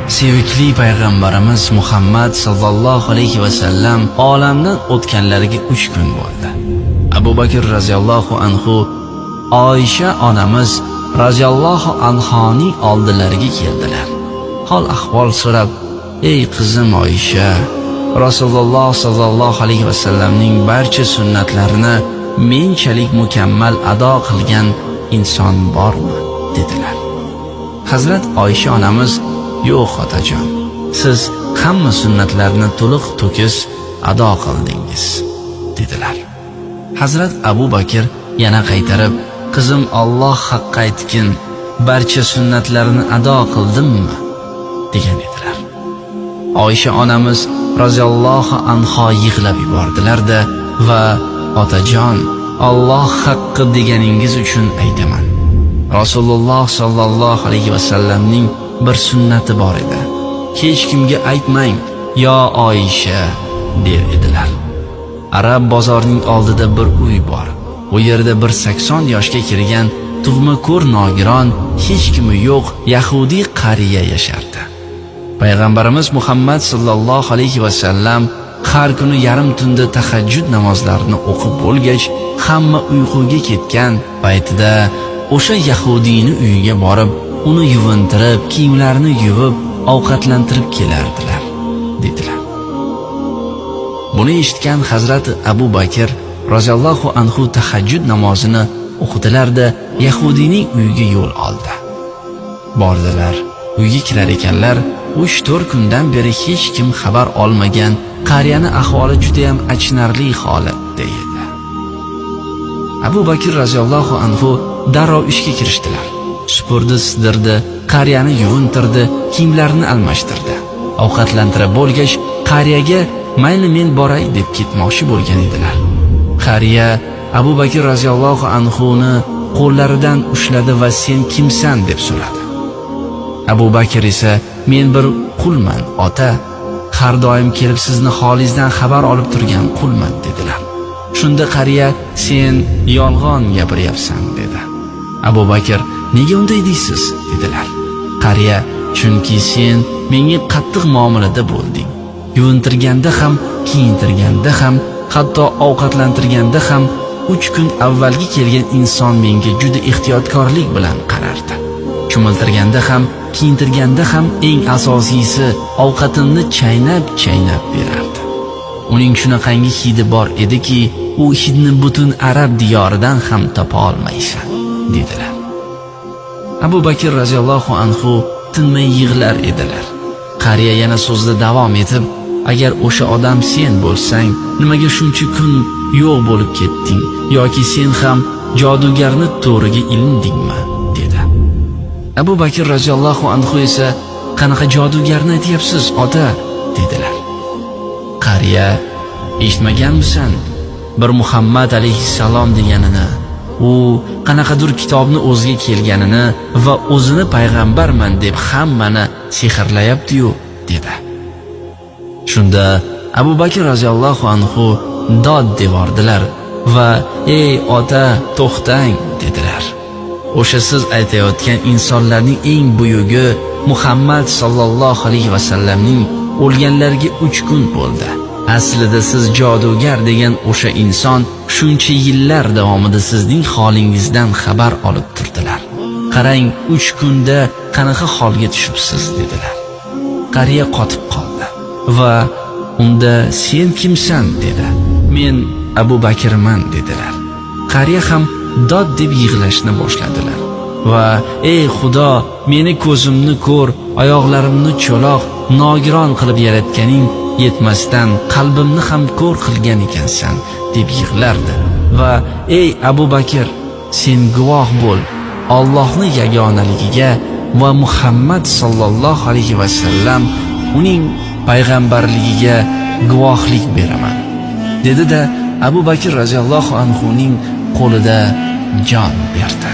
Sevikli payg'ambarimiz Muhammad sallallohu alayhi va sallam olamdan o'tganlariga 3 kun bo'ldi. Abu Bakr roziyallohu anhu Oysha onamiz roziyallohu anhoning oldilariga keldilar. Hol ahvol so'rab, "Ey qizim Oysha, Rasululloh sallallohu alayhi va sallamning barcha sunnatlarini menchalik mukammal ado qilgan inson bormi?" dedilar. Hazrat Oysha onamiz, "Yo'q otajon, siz hamma sunnatlarni to'liq to'kis ado qildingiz", dedilar. Hazrat Abu Bakr yana qaytarib, "Qizim, Alloh haqqi aytgin, barcha sunnatlarni ado qildimmi?" degan edilar. Oysha onamiz roziyallohu anho yig'lab yubordilar-da va "Otajon, Alloh haqqi deganingiz uchun aytaman. Rasululloh sallallohu alayhi va sallamning bir sunnati bor edi. Hech kimga aytmang, yo Oysha", der edilar. Arab bozorining oldida bir uy bor. U yerda bir 80 yoshga kirgan tug'ma ko'r nogiron, hech kimi yo'q yahudiy qariya yashardi. Payg'ambarimiz Muhammad sallallohu alayhi va sallam har kuni yarim tunda tahajjud namozlarini o'qib bo'lgach, hamma uyquga ketgan paytida o'sha yahudiyni uyiga borib, uni yuvintirib, kiyimlarini yuvib, ovqatlantirib kelardilar, dedilar. Buni eshitgan Hazrat Abu Bakr roziyallohu anhu tahajjud namozini o'qidilar-da, yahudiyning uyiga yo'l oldi. Bordilar. Uyga kirar ekanlar, 3-4 kundan beri hech kim xabar olmagan qariyani ahvoli juda ham achinarli holatda edi. Abu Bakr roziyallohu anhu darrov ishga kirishdilar. Supurdi, sidirdi, qariyani yuvintirdi, kiyimlarini almashtirdi. Ovqatlantirib bo'lgach, qariyaga "Mayli, men boray" deb ketmoqchi bo'lgan edilar. Qariya Abu Bakr roziyallohu anhu ni qo'llaridan ushladi va "Sen kimsan?" deb so'radi. Abu Bakr esa, "Men bir qulman, ota. Har doim kelib sizni holingizdan xabar olib turgan qulman", dedilar. Shunda qariya, "Sen yolg'on gapiryapsan", dedi. Abu Bakr, "Nega unday deysiz?" dedilar. Qariya, "Chunki sen menga qattiq muomalada bo'lding. Yuvintirganda ham, kiyintirganda ham, hatto ovqatlantirganda ham 3 kun avvalgi kelgan inson menga juda ehtiyotkorlik bilan qarardi. Cho'miltirganda ham, kiyintirganda ham, eng asosiysi ovqatimni chaynab-chaynab berardi. Uning shunaqangi hidi bor ediki, u hidni butun arab diyoridan ham topa olmaysan", dedilar. Abu Bakr roziyallohu anhu tinmay yig'lar edilar. Qariya yana so'zida davom etib, "Agar o'sha odam sen bo'lsang, nimaga shuncha kun yo'q bo'lib ketding yoki sen ham jodugarni to'riga ilindingmi?" dedi. Abu Bakr roziyallohu anhu esa, "Qanaqa jodugarni aytyapsiz, ota?" dedilar. Qariya, "Eshitmaganmisan bir Muhammad alayhissalom deganini? U qanaqadir kitobni o'ziga kelganini va o'zini payg'ambarman deb hammani sehrlayapti-yu", dedi. Shunda Abu Bakr roziyallohu anhu dod devordilar va "Ey ota, to'xtang", dedilar. O'sha siz aytayotgan insonlarning eng buyugi Muhammad sallallohu alayhi va sallamning o'lganlariga 3 kun bo'ldi. Aslida siz jodugar degan o'sha inson shuncha yillar davomida sizning holingizdan xabar olib turdilar. Qarang, 3 kunda qanaqa holga tushibsiz", dedilar. Qariya qotib qoldi va "Unda sen kimsan?" dedi. "Men Abu Bakrman", dedilar. Qariya ham dod deb yig'lashni boshladilar va "Ey Xudo, meni ko'zimni ko'r, oyoqlarimni cho'loq, nogiron qilib yaratganing yetmasdan qalbimni ham ko'r qilgan ekansan", deb yig'lardi va "Ey Abu Bakr, sen guvoh bo'l Allohning yagonaligiga va Muhammad sallallohu alayhi va sallam uning payg'ambarligiga guvohlik beraman", dedi-da, Abu Bakr roziyallohu anhu ning qo'lida jon berdi.